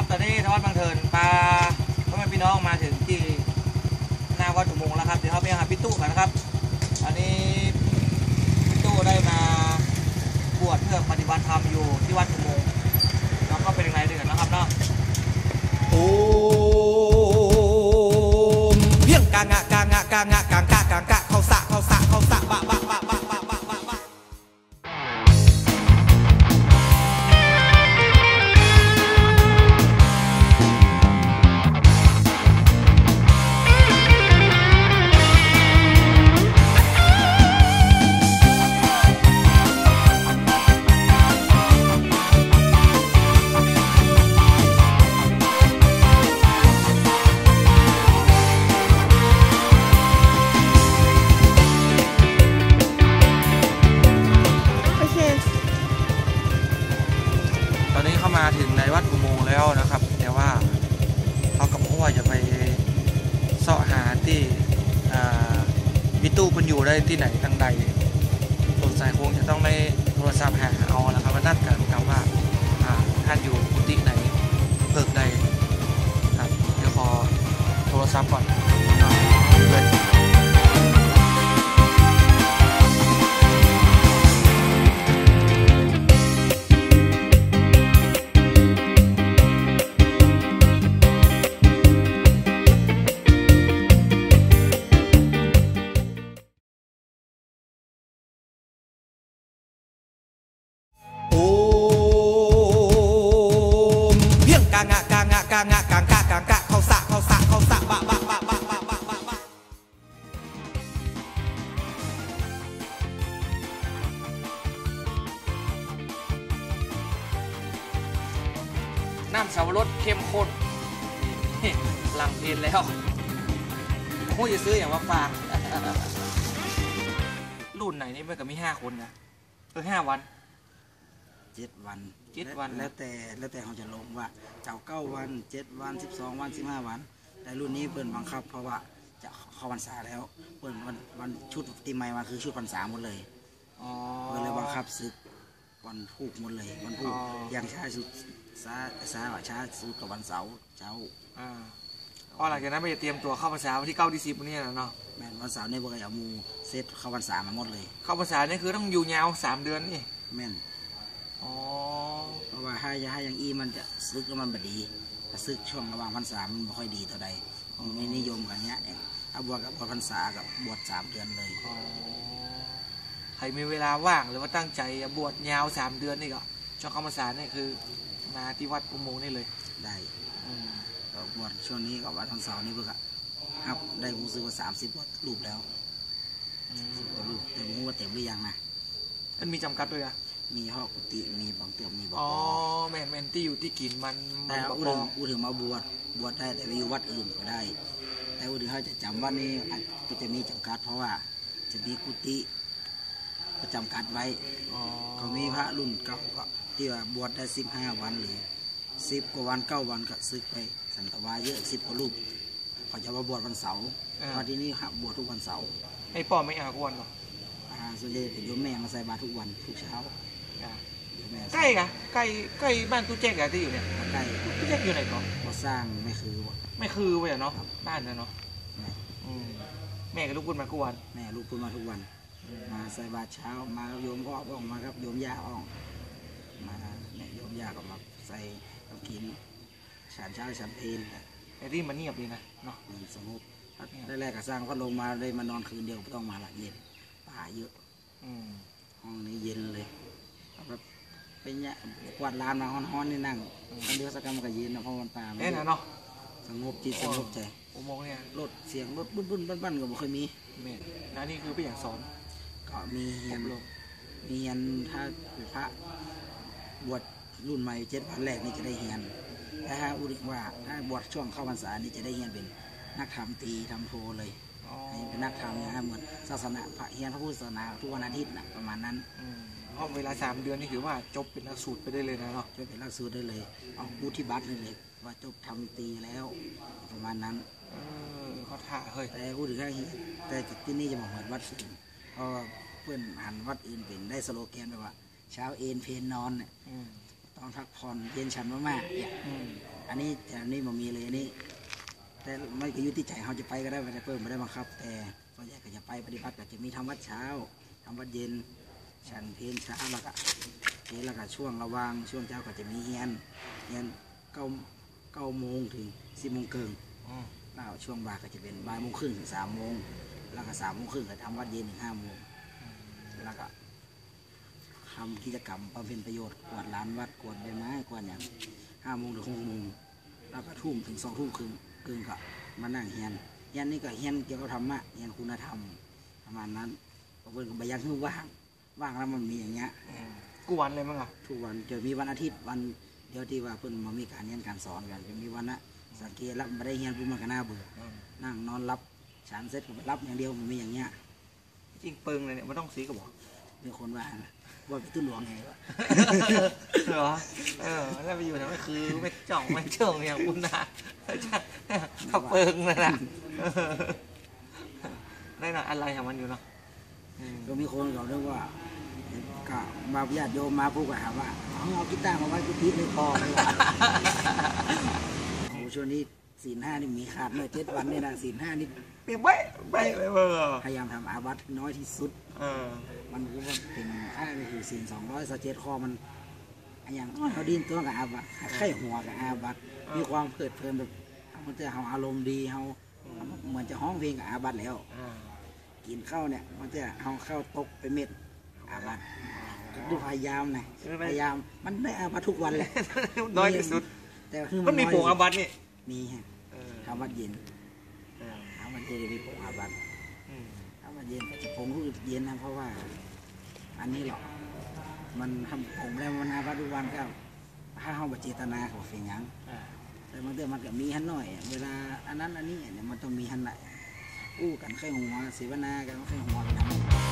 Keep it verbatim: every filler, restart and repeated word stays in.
ต๋อนนี้ทวัดบังเถินปาพ่อแม่ปี้น้องมาเถิงตี้หน้าวัดอุโมงค์แล้วครับ เดี๋ยวเฮาไปหาปี้ตุ๊ก่อนนะครับ อันนี้ปี้ตุ๊ได้มาบวชเพื่อปฏิบัติธรรมอยู่ตี้วัดอุโมงค์ เฮาก็ไปเป๋นยังไงดูกั๋นนะครับเนาะ โอม เพียงกังกะ กังกะ กังกะ กังกะ กังกะ เข้าสะ เข้าสะ เข้าสะ บะ บะ บะ โอเค ต๋อนนี้เข้ามาเถิงในวัดอุโมงค์แล้วนะครับ แต่ว่าเฮาก็บ่ฮู้ว่าจะไปเซาะหาตี้ อ่า ปี้ตุ๊เปิ้นอยู่ได้ตี้ไหนตังใด สงสัยคงจะต้องได้โทรศัพท์หาเอานะครับ มานัดกั๋นกับว่า อ่า ต้านอยู่กุฏิไหน เผิกใดครับ เดี๋ยวขอโทรศัพท์ก่อน โอม เพียงกังกะ กังกะ กังกะ กังกะ กังกะ เข้าสะ เข้าสะ เข้าสะ บะ บะ บะ น้ำสับปะรดเข้มข้น หลั่งเพลแล้ว โอ้ย จะซื้ออย่างมาฝาก รุ่นไหนนี่มันก็มีห้าคนนะ เออ ห้าวัน เจ็ดวัน เจ็ดวันนะ แล้วแต่ แล้วแต่เฮาจะลงว่าจะเอาเก้าวัน เจ็ดวัน สิบสองวัน สิบห้าวัน แต่รุ่นนี้เปิ้นบังคับ เพราะว่าจะเข้าพรรษาแล้ว เปิ้นวัน วันชุดตี้ใหม่มาคือชุดพรรษาหมดเลย อ๋อ เปิ้นเลยบังคับสึกวันพูกหมดเลย วันพูก อ๋อ อย่างช้าสุด ช้า ช้า ช้าสุดก็วันเสาร์ เจ้า อ่า พอหลังจากนั้นมันจะเตรียมตั๋วเข้าพรรษาวันตี้เก้าตี้สิบนี่นะเนาะ แม่น วันเสาร์นี่เปิ้นก็เอาหมู่เซตเข้าพรรษามาหมดเลย เข้าพรรษานี่คือต้องอยู่ยาวสามเดือนนี่ แม่น อ๋อ เพราะว่าถ้าจะ ถ้าอย่างอี้มันจะสึกแล้วมันบ่ดี ถ้าสึกช่วงระหว่างพรรษามันบ่ค่อยดีเต้าใด อ๋อ มันไม่นิยมกั๋นเนี้ย ถ้าบวชก็บวชพรรษากับบวชสามเดือนเลย อ๋อ ใผมีเวลาว่างหรือว่าตั้งใจ๋จะบวชยาวสามเดือนนี่ก็ ช่วงเข้าพรรษานี่คือมาตี้วัดอุโมงค์นี่เลย ได้ อืม ก็บวชช่วงนี้ก็วันเสาร์นี่เปิ้นก็ฮับได้ฮู้สึกว่าสามสิบกว่ารูปแล้ว อืม สามสิบกว่ารูป แต่บ่ฮู้ว่าเต๋มหรือยังนะ มันมีจ๋ำกัดตวยอะ มีห้องกุฏิ มีบางเตื้อ มีบ่ อ๋อ ปอ แม่น แม่น ตี้อยู่ตี้กิ๋นมัน แต่ มันบ่ปอ อู้เถิง อู้เถิงมาบวช บวชได้ แต่ไปอยู่วัดอื่นก็ได้ แต่อู้เถิงถ้าจะจ๋ำวัดนี่อาจจะมีจ๋ำกัด เพราะว่าจะมีกุฏิ ก็จ๋ำกัดไว้ อ๋อ ก็มีพระรุ่นเก่าก็ตี้ว่าบวชได้สิบห้าวันหรือสิบกว่าวัน เก้าวันก็สึกไป สันตวาเยอะ สิบกว่ารูป เขาจะมาบวชวันเสาร์ อ่า เพราะตี้นี่ฮับบวชกู้วันเสาร์ ไอ้ป้อแม่อากู้วันก่อ อ่า ส่วนใหญ่เป๋นโยมแม่มาใส่บาตรกู้วัน กู้เช้า อ่า โยมแม่ ใก้กะ ใก้ ใก้บ้านตุ๊แจ๊กกะตี้อยู่เนี่ย ใก้ ตุ๊แจ๊กอยู่ไหนก่อ บ่อสร้างแม่คือ แม่คือไว้อะเนาะ ครับ บ้านนั้นเนาะ แม่น อืม แม่ก็ลุกขึ้นมากู้วัน แม่ลุกขึ้นมากู้วัน มาใส่บาตรเช้า มากับโยมอ้อ อ้อง มากับโยมย่าอ้อง มาเนี่ยโยมย่าก็มาใส่กับกิ๋น ฉันเช้าฉันเพล แต่ตี้มันเงียบดีนะเนาะ มันสงบ เงียบ แรกๆ ก็สร้างพัดลมมา ได้มานอนคืนเดียว บ่ต้องมาละ เย็น ป่าเยอะ อืม ห้องนี้เย็นเลย แบบ เป๋นเนี่ย กวาดลานมาฮ้อนๆ นี่นั่ง อืม แป๊บเดียวสักกำก็เย็นนะ เพราะมันป่ามัน เอ๊ะ เยอะ นะเนาะ สงบจิตสงบใจ๋ อุโมงค์เนี่ย รถเสียงรถบึ้นๆ บั้นๆ ก็บ่ค่อยมี แม่น แล้วนี่คือเปิ้นอยากสอน ก็มีเฮียน อบรม มีเฮียน ถ้าพระบวชรุ่นใหม่เจ็ดวันแรกนี่จะได้เฮียน แต่ถ้าอู้เถิงว่า ถ้าบวชช่วงเข้าพรรษานี่จะได้เฮียนเป๋นนักธรรมตรีธรรมโทเลย อ๋อ ให้เป๋นนักธรรมนะ เหมือนศาสนาพระ เฮียนพระพุทธศาสนาทุกวันอาทิตย์น่ะ ประมาณนั้น อืม เพราะเวลาสามเดือนนี่ถือว่าจบเป๋นหลักสูตรไปได้เลยนะเนาะ จบเป๋นหลักสูตรได้เลย เอาวุฒิบัตรได้เลย ว่าจบธรรมตรีแล้ว ประมาณนั้น เออ เข้าท่าเฮ้ย แต่อู้เถิง แต่ตี้นี่จะบ่เหมือนวัดอื่น เพราะว่าเปิ้นหันวัดอื่นเป๋นได้สโลแกนแบบว่า เช้าเอนเพลนอนเนี่ย อืม ต๋อนพักผ่อนเย็นฉันมาม่าเนี่ย อืม อันนี้ แต่อันนี้บ่มีเลย อันนี้ แต่มันก็อยู่ตี้ใจ๋เฮาจะไปก็ได้ บ่ได้ เปิ้นบ่ได้บังคับ แต่ส่วนใหญ่ก็จะไปปฏิบัติ ก็จะมีทำวัตรเช้า ทำวัตรเย็น ฉันเพลเช้า แล้วก็ แล้วก็ช่วงระหว่าง ช่วงเจ๊าก็จะมีเฮียน เฮียนเก้า เก้าโมงเถิงสิบโมงเกิ่ง อืม แล้วช่วงบ่ายก็จะเป๋นบ่ายโมงครึ่งเถิงสามโมง แล้วก็สามโมงครึ่งก็ทำวัตรเย็นเถิงห้าโมง อืม แล้วก็ ทำกิจกรรมบำเพ็ญประโยชน์ กวาดลานวัด กวาดใบไม้ กวาดหยัง ห้าโมงเถิงหกโมง แล้วก็ทุ่มเถิงสองทุ่มครึ่ง ครึ่งก็มานั่งเฮียน เฮียนนี่ก็เฮียนเกี่ยวกับธรรมะ เฮียนคุณธรรม ประมาณนั้น เพราะเปิ้นก็บ่อยากหื้อว่าง ว่างแล้วมันมีอย่างเงี้ย อืม กู้วันเลยมั้งอะ กู้วัน จะมีวันอาทิตย์ วันเดียวตี้ว่าเปิ้นบ่มีก๋านเฮียนก๋านสอนกั๋น จะมีวันละ สังเกตแล้วบ่ได้เฮียนปุ๊บมันก็น่าเบื่อ อืม นั่งนอนหลับ ฉันเสร็จก็หลับอย่างเดียว มันมีอย่างเงี้ย จริงเปิงเลยเนี่ย บ่ต้องสีกระบอก มีคนว่านะ ว่าเป๋นตุ๊ดหลวงไงวะ เหรอ เออ แล้วไปอยู่แถวนั้นคือไม่จ่องไม่เจิ่งอย่างกูนะ ถ้าเปิงนั่นน่ะ เออ แน่นอน อะไรของมันอยู่เนาะ อืม ก็มีคนเขาเรียกว่า ก็มาญาติโยมมาปุ๊บก็ถามว่า เอา เอากีตาร์มาไว้กุฏิเลยพ่อ โอ้โห ช่วงนี้ ศีลห้านี่มีขาดเมื่อเจ็ดวันนี่นะ ศีลห้านี่ เปียกเป๊ะเป๊ะเลยเว้ย พยายามทำอาบัติน้อยที่สุด เออ มันก็ว่าเป๋น ถ้าถือศีลสองร้อยซาวเจ็ดข้อ มัน อะหยัง เฮาดิ้นตั๋วก็อาบัติ ใค่หัวก็อาบัติ เออ มีความเพลิดเพลินแบบ บางเตื้อเฮาอารมณ์ดี เฮา อืม เหมือนจะฮ้องเพลงก็อาบัติแล้ว อ่า กิ๋นข้าวเนี่ย บางเตื้อเฮาข้าวตกไปเม็ด อาบัติ อ่า ก็ต้องพยายามนะ เออ ไม่ พยายาม มันได้อาบัติกู้วันแหละ น้อยตี้สุด แต่หื้อมัน มันมี น้อย ผงอาบัตินี่ มีฮะ เออ ทำวัตรเย็น เออ ทำวัตรเย็นมีผงอาบัติ อืม ทำวัตรเย็นก็จะผงหื้อเย็นนะ เพราะว่า อันนี้หรอก มันทำผงแล้วมันอาบัติกู้วันก็ ถ้าเฮาบ่เจตนาก็บ่เป๋นหยัง อ่า แต่บางเตื้อมันก็มีหั้นหน้อย เวลาอันนั้นอันนี้เนี่ยมันต้องมีหั้นแหละ อู้กั๋นใค่หัว เสวนากั๋นใค่หัวกั๋น